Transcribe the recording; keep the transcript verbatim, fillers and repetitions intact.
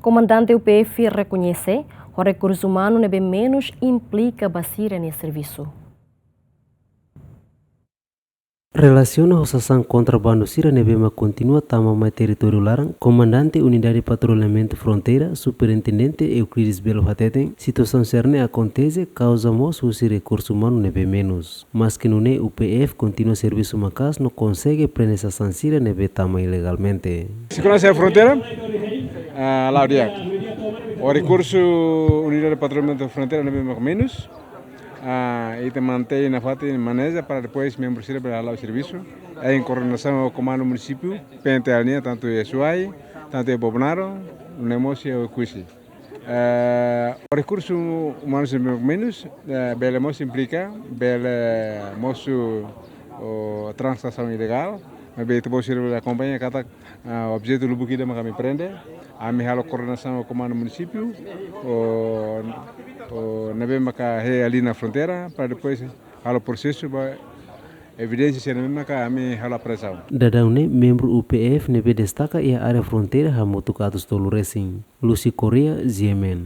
Komandante U P F rekoñese, ho rekursu umanu ne'ebé menus implika ba sira-nia servisu. Relasiona ho sasán kontrabandu sira ne'ebé mak kontinua tama mai territóriu laran, Komandante Unidade Patrullamentu Fronteira, Superintendente Euclides Belo hateten, situasaun sira-ne'e akontese kauza mós husi rekursu umanu ne'ebé menus. Maske nune'e U P F kontinua servisu maka'as no konsege prende sasán sira ne'ebé tama ilegalmente. Seguransa Fronteira, ah, la'o di'ak. Ho rekursu Unidade Patrullamentu Fronteira ne'ebé mak menus, ah, ita mantein nafatin maneja para depois membru sira bele hala'o servisu. Em koordenasaun ho Komandu Munisípiu, P N T L nian, tantu iha Suai, tantu iha Bobonaro, nune'e mós iha Oekusi. Eh, rekursu umanu sira menus, eh, bele mós implika, bele mosu, o, tranzasaun ilegál, maibé ita-boot sira bele akompaña katak, ah, objetu lubuk ida mak ami prende, ami halo koordenasaun ho Komandu Munisípiu, o, o, ne'ebé maka iha linha fronteira, para depois halo prosesu ba evidénsia sira ne'ebé maka ami halo apreensaun. Daudaun ne'e membru U P F ne'ebé destaka iha área fronteira hamutuk atus tolu resin. Lucy Correia, G M N.